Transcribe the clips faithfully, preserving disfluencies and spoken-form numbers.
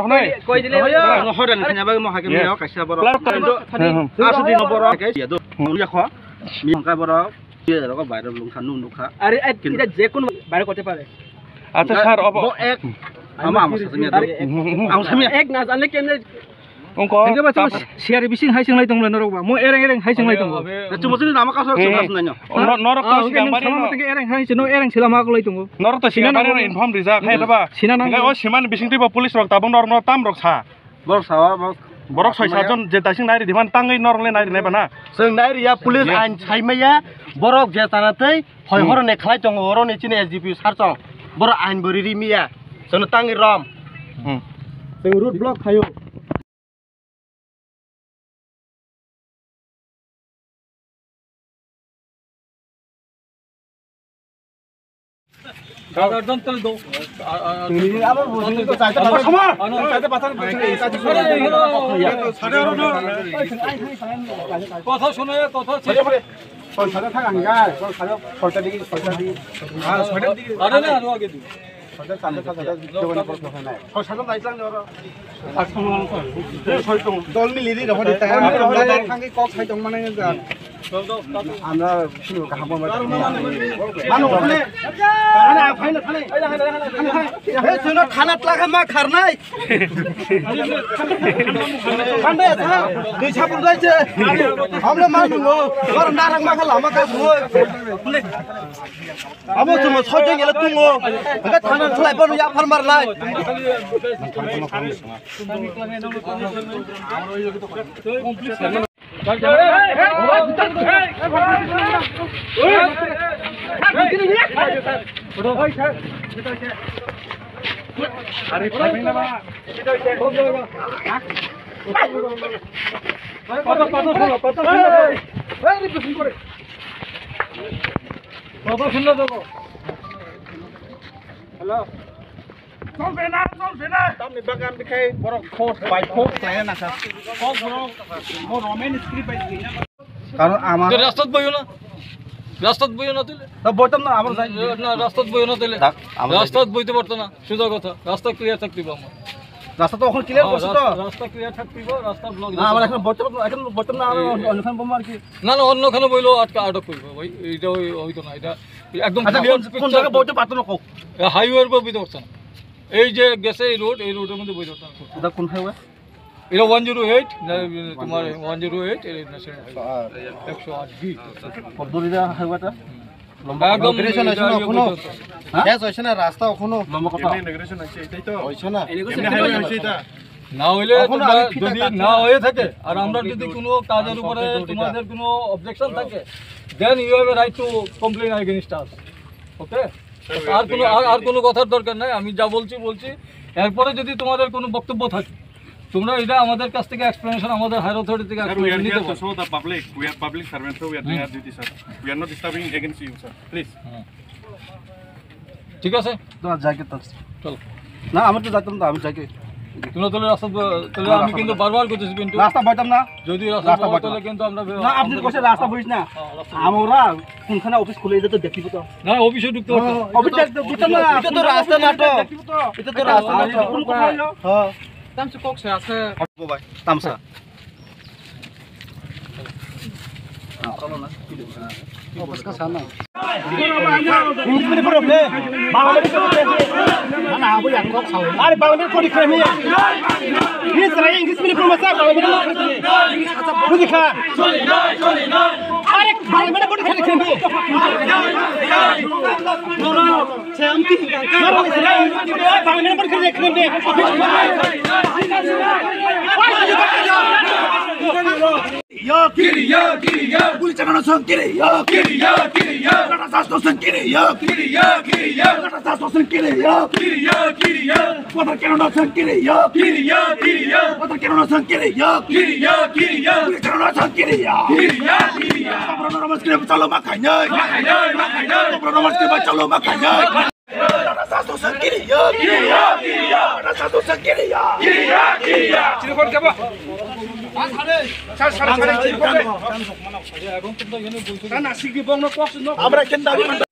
Koi dile, koi dile. Ang hodan khanya bagwi mo hakim ya kaisa borok. Lar koi. Asu di no borok. Kaisa ya do. Yakho. Mi hongkai borok. Ye rogo viral lungkha nu nukha. Are ai ita je kono viral korte pare. Acha sir, obo. Mo ek. Ama ama sasamiya. Ama sasamiya. Ek na janle kemne. Ongko. Hingke ba tamo siyari bising hai singlai tonglo norok ba. Mo ereng ereng hai singlai tongo. Chumo chini nama kaso chuma sinai no. Norok to sigang bari no. Tengke ereng hai sino ereng sila ma kolai tongo. Norok to sigang bari no inform rijak hai ba. Sina nang. Hingke o siman bising tiba police rok tabung norok no tam rok sa. Borok sawa borok. Borok soi satjon je daising nairi diman tangwi norok le nairi nai ba na. Chwng nairi ya police ain saimaya borok je tana tei hoi horo ne khlai tongo oro ne chini S D P sir chong. Borok ain bo riri miya. Chwng tangwi rom. Chwng road block khayo. কথা শুনে কথা। Dol mili di rohor di tang. Dol mili rohor di tang. Thangwi kok sai tong mane ja. আমরা শুরু কাহাম আমরা মানো ওখানে আরে আফাই না খানে এই জন্য খানা লাগা মা খার নাই ঠান্ডা আছে দুই ছাপুর যাইছে আমরা মানু ওর নারাং মাখা লামা কাজ হয় Amo chwngno sojeng ele tungo. Hwnkhe thana khlai bono yaphar marlai. Kotho, kotho shunno, kotho shunno. Kotho shunno debo. Hello. Chol bena, chol bena. Tamni bagan bikhai borok force by force khlaiya nakha. Kok borok, bo Roman script bai. Karon amar. Rastat boyo na. Rastat boyo na tile. Na boitam na amar jai. Na rastat boyo na tile. Rastat boite parto na. Suja kotha. Rasta clear thaktibo amar. রাস্তা তো এখন ক্লিয়ার করছে তো? রাস্তা, রাস্তা ক্লিয়ার থাকতিব, রাস্তা ব্লক না, আমার এখন বইতে পারবো, এখন বইতে না, আমি অন্যখানে বলবো আর কি। না, না, অন্যখানে বইলেও আটকা, আটক করবো ভাই, এটা ওই, হইতো না, এটা একদম আচ্ছা, ক্লিয়ার কোন, কোন পিকচার জায়গায় বইতে পারতো না কও? এ, হাইওয়ের উপর বইতে পারছে না। এই যে গেছে এই রোড, এই রোডের মধ্যে বইতে পারছে না। এটা কোন হাইওয়ে? এটা ওয়ান জিরো এইট, না, তোমার ওয়ান জিরো এইট, এই ন্যাশনাল হাইওয়ে। একশো আট বি। কত দূর এটা হাইওয়েটা? একদম ইনাগুরেশন হয়েছে না এখনো? হ্যাঁ? শেষ হয়েছে না, রাস্তা এখনো? লম্বা কথা। এমনি ইনাগুরেশন হয়েছে, এটাই তো। হয়েছে না? এমনি হাইওয়ে হয়েছে এটা। না হইলে এখনো তোমরা আগে ফিতা যদি কাটছে না না। হয়ে থাকে, আর আমরা যদি কোনো কাজের উপরে তোমাদের কোনো অবজেকশন থাকে, then you have a right to complain against us. ওকে? আর কোনো, আর, আর কোনো কথার দরকার নাই, আমি যা বলছি, বলছি। এরপরে যদি তোমাদের কোনো বক্তব্য থাকে, তোমরা এটা আমাদের কাছ থেকে এক্সপ্লেনেশন, আমাদের হায়ার অথরিটি থেকে Sir, we are এক্সপ্লেনেশন নিতে here to পারো। Show the public. We are public servant, so we are doing our duty, sir. We are not disturbing against you, sir. Please. হুম। ঠিক আছে? তো আর যাকে তো। চলো। না, আমি তো যাইতাম না, আমি যাকে। তোমরা তাহলে রাস্তা ব-, তাহলে আমি কিন্তু বারবার করতেছি, পিন্টু। রাস্তা পাইতাম না। যদি রাস্তা রাস্তা বন্ধ পাইতাম তাহলে না। কিন্তু আমরা বে-, না, আপনি আমরা কইছেন রাস্তা বইস না। হ্যাঁ, রাস্তা আমরা কোনখানে অফিস খুলে, এটা তো দেখতে তো। না, অফিসে ঢুকতে পারতো না। অফিস দেখতে ঢুকতাম না। এটা তো রাস্তা নাটক। এটা তো রাস্তা নাটক। কোন কথা হলো? হ্যাঁ। তামসা কক সে আছে। ভাই, তামসা। English medium pura ble. Bangla medium pura ble. Mana abu yang kok sawi. Are Bangla medium pura ble. Ni serai English medium pura masa Bangla medium pura ble. Buji kha. Are Bangla medium pura ble. Bangla medium pura ble. Yo, kiri, yo, kiri, yo. Police no song kiri, yo. Kiri, yo, kiri, yo. Nata sasto song kiri, yo. Kiri, yo, kiri, yo. Nata sasto song kiri, yo. Kiri, yo, kiri, yo. Water cannon no song kiri, yo. Kiri, yo, kiri, yo. Water cannon no song kiri, yo. Kiri, yo, kiri, yo. Police no song kiri, yo. Kiri, yo, kiri, yo. Kapra no mas kiri, chalo ma khainai. Ma khainai, ma khainai. Kapra no mas kiri, chalo ma khainai. Nata sasto song kiri, yo. Kiri, yo, kiri, yo. Nata sasto song kiri, yo. Kiri, yo, kiri, yo. Sir, sir, sir, sir. আমরা কেন দাবি করতে?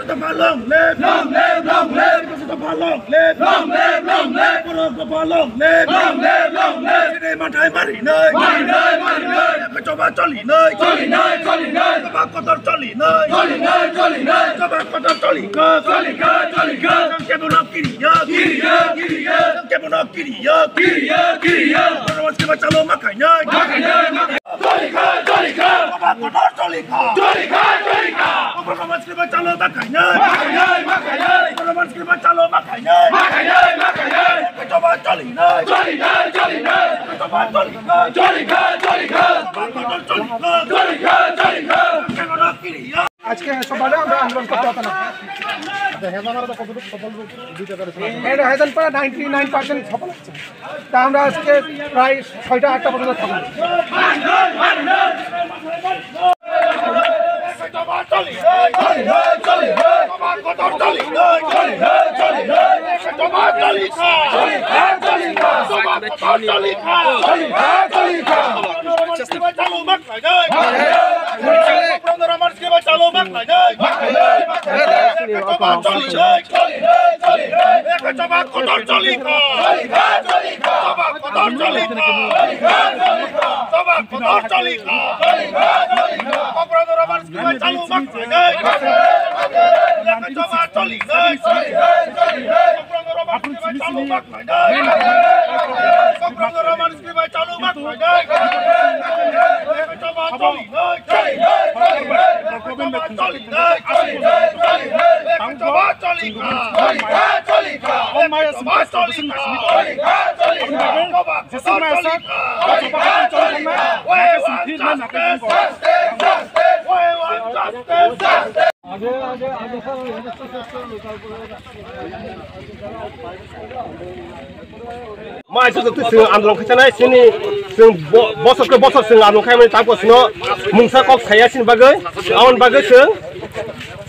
Dopha long live! Long live, long live! Dopha long live! Long live, long live! Borok dopha long live! Long live, long live! Chini mathai marinai! Marinai, marinai! Choba cholinai! Cholinai, cholinai! Choba kotor cholinai! Cholinai, cholinai! Choba kotor cholikha! Cholikha, cholikha! Kebono kiriya! Kiriya, kiriya! Kebono kiriya! Kiriya, kiriya! Borok chini chalo ma khainai! Ma khainai, ma khainai! Cholikha, cholikha! Choba kotor cholikha! Cholikha, cholikha! Borok chini chalo ma khainai! Ma khainai, ma khainai! Borok chini chalo ma khainai! Ma khainai, ma khainai! Choba cholinai! Cholinai, cholinai! Choba cholinai! Cholikha, cholikha! Choba kotor cholikha! Cholikha, cholikha! Kebono kiriya! আজকে সকালে আমরা আন্দোলন করতে পারতাম না। এটা হেজামারা তো কতটুকু সফল রূপ দিতে পারে? এটা হেজামারা নাইনটি নাইন পার্সেন্ট সফল হচ্ছে। তা আমরা আজকে প্রায় ছয়টা আটটা পর্যন্ত থাকবো। Mai se jotto chwng andolon khaichanai, chini chwng bo-, bosor khe bosor chwng andolon khaimani, tabuk chwngno mungsa kok saya chini bagwi, aboni bagwi chwng,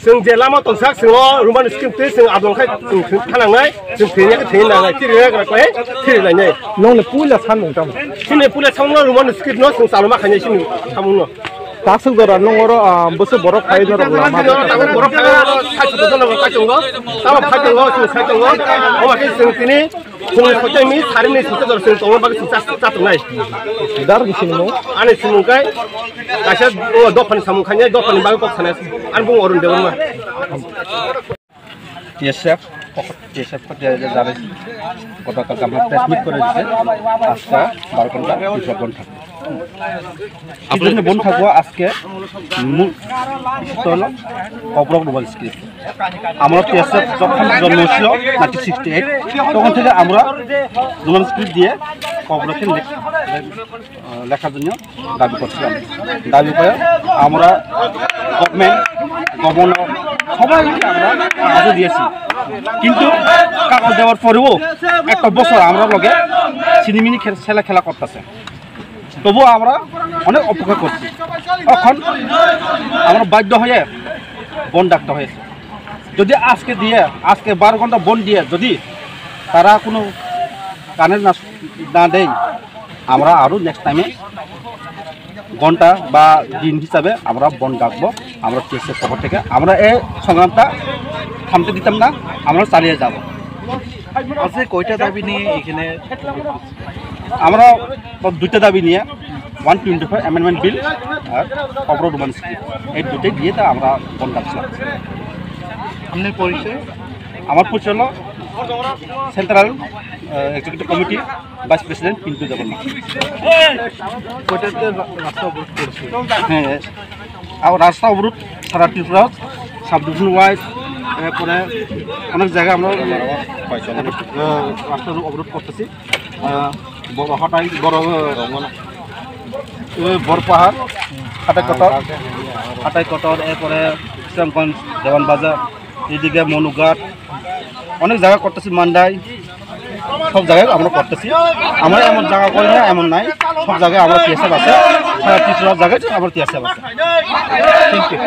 chwng je lama tongsak, chwng o Roman script twi chwng andolon khai chwng, chwng thanangnai, chwng thwina khe thwina nangnai, thiri nangnai, thiri lainai. Nongni puila samung tamo? Chini puila samungno Roman script no chwng chaluma khainai chini samungno. Taksuk jora nung oro, ah, bwswk borok phai norok lama. Taksuk jora nung oro sai chwng tongo, tamo phai tongo, chwng sai tongo. Omo khe chwng tini phung soitami sarini soita jora chwng tongo, bagwi chwng chas-, chatongnai. Dar bisi nung? Ani simung kai kaisa o dophani samung khainai, dophani bagwi kok sanai. Ani bung Arun Debbarma. TSF, TSF জানাইছি, গতকাল আমরা press meet করে দিচ্ছে, আজকে বারো ঘন্টা, দুশো ঘন্টা। এই জন্য বন্ধ থাকবো আজকে। মূল বিষয় হলো ককবরক রোমান স্ক্রিপ্ট। আমরা টিএসএফ যখন জন্ম হয়েছিল নাইনটিন সিক্সটি এইট, তখন থেকে আমরা রোমান স্ক্রিপ্ট দিয়ে ককবরককে লেখ-, আহ, লেখার জন্য দাবি করছিলাম। দাবি করে আমরা গভর্নমেন্ট, গভর্নর সবাইকে আমরা কাগজ দিয়েছি, কিন্তু কাগজ দেওয়ার পরেও একটা বছর আমরা লগে ছিনিমিনি খে-, ছেলে খেলা করতেছে। তবুও আমরা অনেক অপেক্ষা করছি। এখন আমরা বাধ্য হয়ে বন্ধ ডাকতে হয়েছে। যদি আজকে দিয়ে, আজকে বারো ঘন্টা বন্ধ দিয়ে যদি তারা কোনো কানে না, না দেয়, আমরা আরও নেক্সট টাইমে ঘন্টা বা দিন হিসাবে আমরা বন্ধ ডাকবো। আমরা টিএসএফ পক্ষ থেকে আমরা এই সংগ্রামটা থামতে দিতাম না, আমরা চালিয়ে যাব। আজকে কয়টা দাবি নিয়ে এখানে? আমরা তো দুইটা দাবি নিয়ে, one twenty four amendment bill আর ককবরক রোমান স্ক্রিপ্ট, এই দুটোই দিয়ে তা আমরা বন্ধ ডাকছিলাম। আপনার পরিচয়? আমার পরিচয় হলো central, ah, executive committee vice president Pintu Debbarma. কয়টাতে রা-, রাস্তা অবরোধ করেছে? হ্যাঁ, আর রাস্তা অবরোধ সারা ত্রিপুরা, সাব ডিভিশন ওয়াইজ, এরপরে অনেক জায়গায় আমরা, আহ, রাস্তা অবরোধ করতেছি। আহ, বড় হাটাই, বড়, এ, বড়পাহাড়, হাটাই কটর, হাটাই কটর, এরপরে ইসলামগঞ্জ, দেওয়ান বাজার, এদিকে মনুঘাট, অনেক জায়গা করতেছি, মান্ডাই, সব জায়গায় আমরা করতেছি। আমরা এমন জায়গা করি না, এমন নাই, সব জায়গায় আমরা টিএসএফ আছে, সারা ত্রিপুরার জায়গায় আমরা টিএসএফ আছে। Thank you.